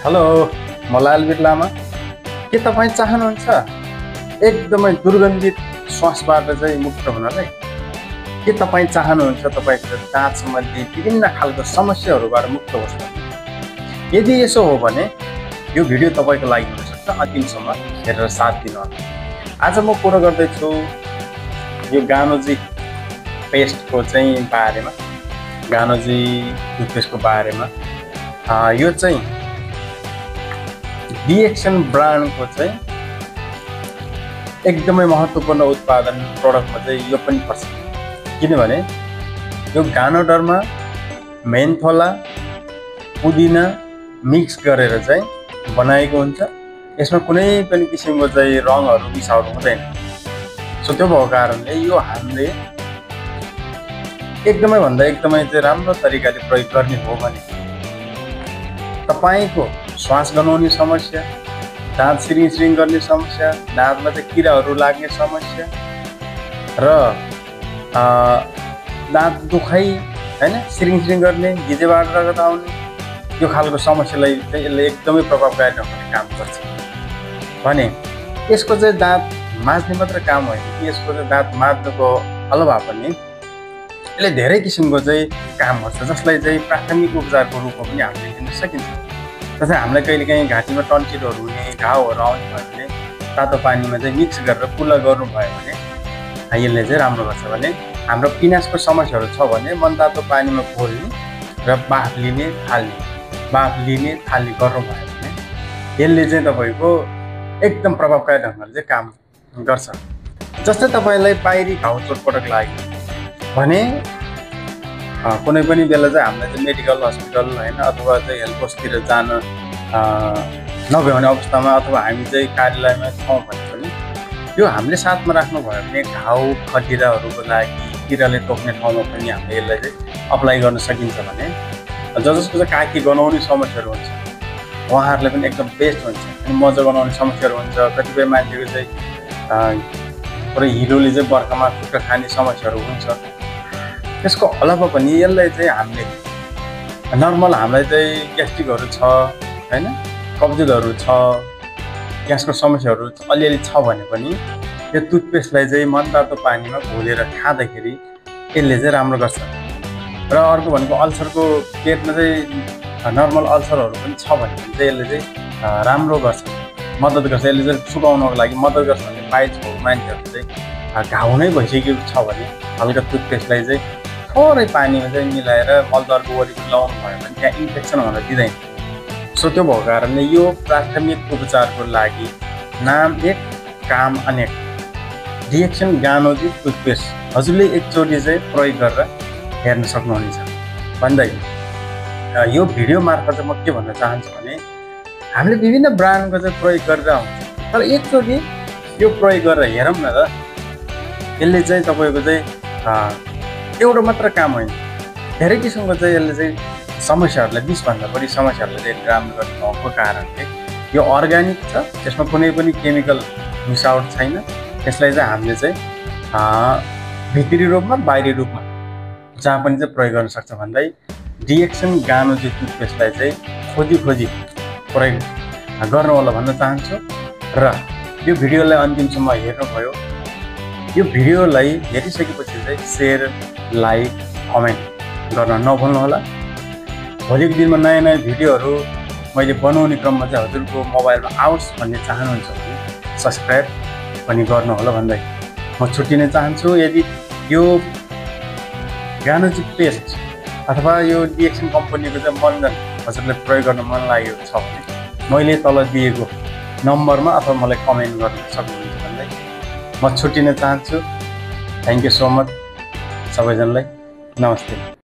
Hello, म लालवीर लामा। के तपाईँ चाहनुहुन्छ एकदमै दुर्गन्धित श्वासबाट चाहिँ मुक्त हुनलाई? के तपाईँ चाहनुहुन्छ तपाईँको दाँत सम्बन्धी विभिन्न खालको समस्याहरूबाट मुक्त होस्? यदि यसो हो भने यो भिडियो तपाईँको लागि हुनसक्छ। अन्तिमसम्म हेरेर साथ दिनुहोला। आज म कुरा गर्दैछु यो गानोजी पेस्टको चाहिँ बारेमा, गानोजी टुथपेस्टको बारेमा। यो चाहिँ डिएक्सन ब्रान्डको चाहिँ एकदमै महत्त्वपूर्ण उत्पादन प्रोडक्टमा चाहिँ यो पनि पर्छ। किनभने यो गानोडरमा मेन्थोला पुदिना मिक्स गरेर चाहिँ बनाएको हुन्छ। यसमा कुनै पनि किसिमको चाहिँ रङहरू मिसाउनु हुँदैन। सो त्यो भएको कारणले यो हामीले एकदमै भन्दा एकदमै चाहिँ राम्रो तरिकाले प्रयोग गर्ने हो भने तपाईको श्वास गनाउने समस्या, दाँत सिरिङ गर्ने समस्या, दाँतमा चाहिँ किराहरू लाग्ने समस्या र दाँत दुखाइ हैन सिरिङ गर्ने भिजेबाट रगत आउने यो खालको समस्यालाई चाहिँ यसले एकदमै प्रभावकारी ढङ्गले काम गर्छ। भने यसको चाहिँ दाँत माझ्ने मात्र काम होइन कि यसको चाहिँ दाँत माझ्नुको अलावा पनि यसले धेरै किसिमको चाहिँ काम गर्छ, जसलाई चाहिँ प्राथमिक उपचारको रूपमा पनि हामीले दिन सकिन्छ। जस्तै हामीलाई कहिलेकाहीँ घाँटीमा टन्सिलहरू हुने, घाउहरू आउने भयो भने तातो पानीमा चाहिँ मिक्स गरेर कुल्ला गर्नुभयो भने यसले चाहिँ राम्रो गर्छ। भने हाम्रो पिनासको समस्याहरू छ भने मनतातो पानीमा घोल्ने र बाफ लिने थाल्ने गर्नुभयो भने यसले चाहिँ तपाईँको एकदम प्रभावकारी ढङ्गले चाहिँ काम गर्छ। जस्तै तपाईँलाई बाहिरी घाउ चोटपटक लाग्यो भने कुनै पनि बेला चाहिँ हामीलाई चाहिँ मेडिकल हस्पिटल होइन अथवा चाहिँ हेल्थ पोस्टतिर जान नभ्याउने अवस्थामा अथवा हामी चाहिँ कार्यालयमा छौँ भने पनि यो हामीले साथमा राख्नुभयो भने घाउ खटिराहरूको लागि किराले टोक्ने ठाउँमा पनि हामीले यसलाई चाहिँ अप्लाई गर्न सकिन्छ। भने जसको चाहिँ काखी गनाउने समस्याहरू हुन्छ उहाँहरूलाई पनि एकदम बेस्ट हुन्छ। अनि मजा गनाउने समस्याहरू हुन्छ, कतिपय मान्छेको चाहिँ पुरै हिरोले चाहिँ बर्खामा खुट्टा खाने समस्याहरू हुन्छ। त्यसको अलावा पनि यसलाई चाहिँ हामीले नर्मल हामीलाई चाहिँ ग्यास्ट्रिकहरू छ हैन, कब्जियतहरू छ, ग्यासको समस्याहरू अलिअलि छ भने पनि यो टुथपेस्टलाई चाहिँ मनतातो पानीमा घोलेर खाँदाखेरि यसले चाहिँ राम्रो गर्छ। र अर्को भनेको अल्सरको पेटमा चाहिँ नर्मल अल्सरहरू पनि छ भने चाहिँ यसले चाहिँ राम्रो गर्छ, मद्दत गर्छ। यसले चाहिँ सुकाउनको लागि मद्दत गर्छ। भने पाइल्सको मान्छेहरू चाहिँ घाउ नै भइसकेको छ भने हल्का टुथपेस्टलाई चाहिँ थोरै पानीमा चाहिँ मिलाएर मलद्वारको वरिपरि लगाउनु भयो भने त्यहाँ इन्फेक्सन हुन दिँदैन। सो त्यो भएको कारणले यो प्राथमिक उपचारको लागि नाम एक काम अनेक डिएक्सन गानोजी टुथपेस्ट हजुरले एकचोटि चाहिँ प्रयोग गरेर हेर्न सक्नुहुनेछ। भन्दै यो भिडियो मार्फत चाहिँ म के भन्न चाहन्छु भने हामीले विभिन्न ब्रान्डको चाहिँ प्रयोग गरेर हुन्छ, तर एकचोटि यो प्रयोग गरेर हेरौँ न त। यसले चाहिँ तपाईँको चाहिँ एउटा मात्र काम होइन, धेरै किसिमको चाहिँ यसले चाहिँ समस्याहरूलाई 20भन्दा बढी समस्याहरूलाई चाहिँ राम्रो गर्ने भएको कारणले यो अर्ग्यानिक छ, त्यसमा कुनै पनि केमिकल मिसावट छैन। यसलाई चाहिँ हामीले चाहिँ भित्री रूपमा बाहिरी रूपमा जहाँ पनि चाहिँ प्रयोग गर्न सक्छ। भन्दै डिएक्सन गानोजी टुथपेस्टलाई चाहिँ खोजी प्रयोग गर्नु होला भन्न चाहन्छु। र यो भिडियोलाई अन्तिमसम्म हेर्नुभयो। यो भिडियोलाई हेरिसकेपछि चाहिँ सेयर, लाइक, कमेन्ट गर्न नभुल्नुहोला। भोलिको दिनमा नयाँ भिडियोहरू मैले बनाउने क्रममा चाहिँ हजुरको मोबाइलमा आओस् भन्ने चाहनुहुन्छ भने सब्सक्राइब पनि गर्नुहोला भन्दै म छुट्टिन चाहन्छु। यदि यो गानोजी पेस्ट अथवा यो डिएक्सन कम्पनीको चाहिँ मन्जन हजुरलाई प्रयोग गर्न मन लागेको छ भने मैले तल दिएको नम्बरमा अथवा मलाई कमेन्ट गर्न सक्नुहुन्छ भन्दै म छुट्टिन चाहन्छु। थ्याङ्क यू सो मच सबैजनालाई। नमस्ते।